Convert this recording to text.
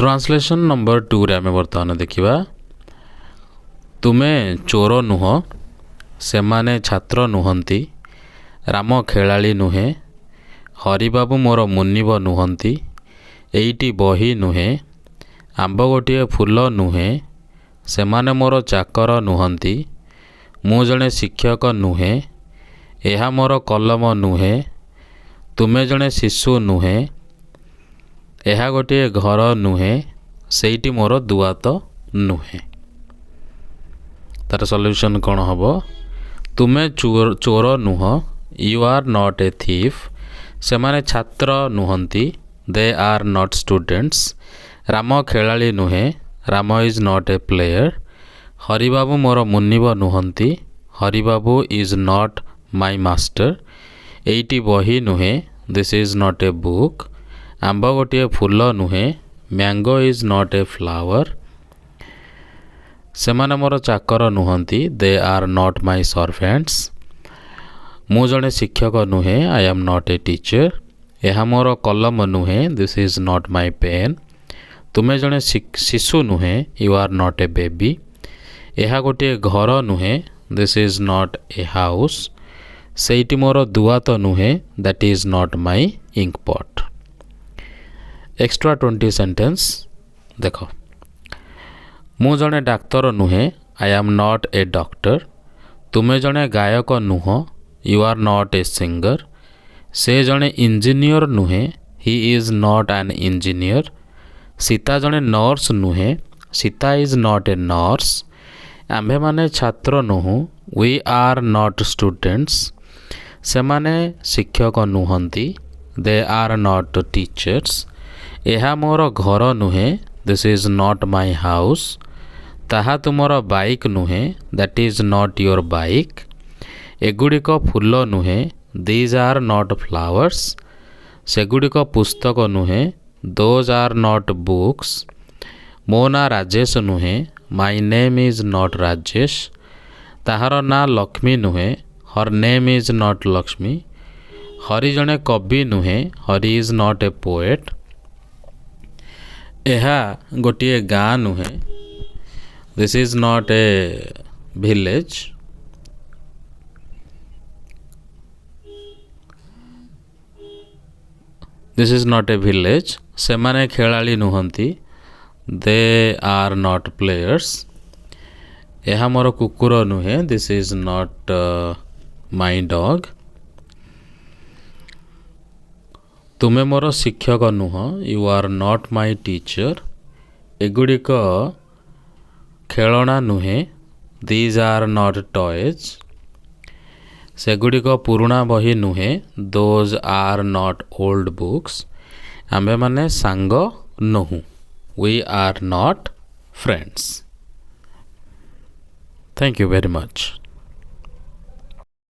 Translation number 2ରେ ଆମେ ବର୍ତ୍ତମାନ ଦେଖିବା। ତୁମେ ଚୋର ନୁହଁ, ସେମାନେ ଛାତ୍ର ନୁହନ୍ତି, ରାମ ଖେଳାଳି ନୁହେଁ, ହରିବାବୁ ମୋର ମୁନିବ ନୁହନ୍ତି, ଏଇଟି ବହି ନୁହେଁ, ଆମ୍ବ ଗୋଟିଏ ଫୁଲ ନୁହେଁ, ସେମାନେ ମୋର ଚାକର ନୁହନ୍ତି, ମୁଁ ଜଣେ ଶିକ୍ଷକ ନୁହେଁ, ଏହା ମୋର କଲମ ନୁହେଁ, ତୁମେ ଜଣେ ଶିଶୁ ନୁହେଁ, ଏହା ଗୋଟିଏ ଘର ନୁହେଁ, ସେଇଟି ମୋର ଦୁଆତ ନୁହେଁ। ତାର ସଲ୍ୟୁସନ୍ କ'ଣ ହେବ? ତୁମେ ଚୋର ନୁହଁ, you are not a thief. ସେମାନେ ଛାତ୍ର ନୁହନ୍ତି, they are not students. Ram ଖେଳାଳି ନୁହେଁ, Ram is not a player. Haribabu ମୋର ମୁନିବ ନୁହନ୍ତି, Haribabu is not my master. ଏଇଟି ବହି ନୁହେଁ, this is not a book. ଆମ୍ବ ଗୋଟିଏ ଫୁଲ ନୁହେଁ, mango is not a flower. ସେମାନେ ମୋର ଚାକର ନୁହନ୍ତି, they are not my servants. ମୁଁ ଜଣେ ଶିକ୍ଷକ ନୁହେଁ, I am not a teacher. ଏହା ମୋର କଲମ ନୁହେଁ, this is not my pen. ତୁମେ ଜଣେ ଶିଶୁ ନୁହେଁ, you are not a baby. ଏହା ଗୋଟିଏ ଘର ନୁହେଁ, this is not a house. ସେଇଟି ମୋର ଦୁଆତ ନୁହେଁ, that is not my ink pot. Extra 20 sentence ଦେଖ। ମୁଁ ଜଣେ ଡାକ୍ତର ନୁହେଁ, I am not a doctor. ତୁମେ ଜଣେ ଗାୟକ ନୁହଁ, you are not a singer. ସେ ଜଣେ ଇଞ୍ଜିନିୟର ନୁହେଁ, he is not an engineer. Sita ଜଣେ ନର୍ସ ନୁହେଁ, Sita is not a nurse. ଆମ୍ଭେମାନେ ଛାତ୍ର ନୋହୁଁ, we are not students. ସେମାନେ ଶିକ୍ଷକ ନୁହନ୍ତି, they are not teachers. ଏହା ମୋର ଘର ନୁହେଁ, this is not my house. ତାହା ତୁମର ବାଇକ୍ ନୁହେଁ, that is not your bike. ଏଗୁଡ଼ିକ ଫୁଲ ନୁହେଁ, these are not flowers. ସେଗୁଡ଼ିକ ପୁସ୍ତକ ନୁହେଁ, those are not books. ମୋ ନାଁ ରାଜେଶ ନୁହେଁ, my name is not Rajesh. ତାହାର ନାଁ ଲକ୍ଷ୍ମୀ ନୁହେଁ, her name is not Lakshmi. Hari ଜଣେ କବି ନୁହେଁ, Hari is not a poet. ଏହା ଗୋଟିଏ ଗାଁ ନୁହେଁ, this is not a village. This is not a village. ସେମାନେ ଖେଳାଳି ନୁହନ୍ତି, they are not players. ଏହା ମୋର କୁକୁର ନୁହେଁ, this is not my dog. ତୁମେ ମୋର ଶିକ୍ଷକ ନୁହଁ, you are not my teacher. ଏଗୁଡ଼ିକ ଖେଳଣା ନୁହେଁ, these are not toys. ସେଗୁଡ଼ିକ ପୁରୁଣା ବହି ନୁହେଁ, those are not old books. ଆମ୍ଭେମାନେ ସାଙ୍ଗ ନୋହୁଁ, we are not friends. Thank you very much.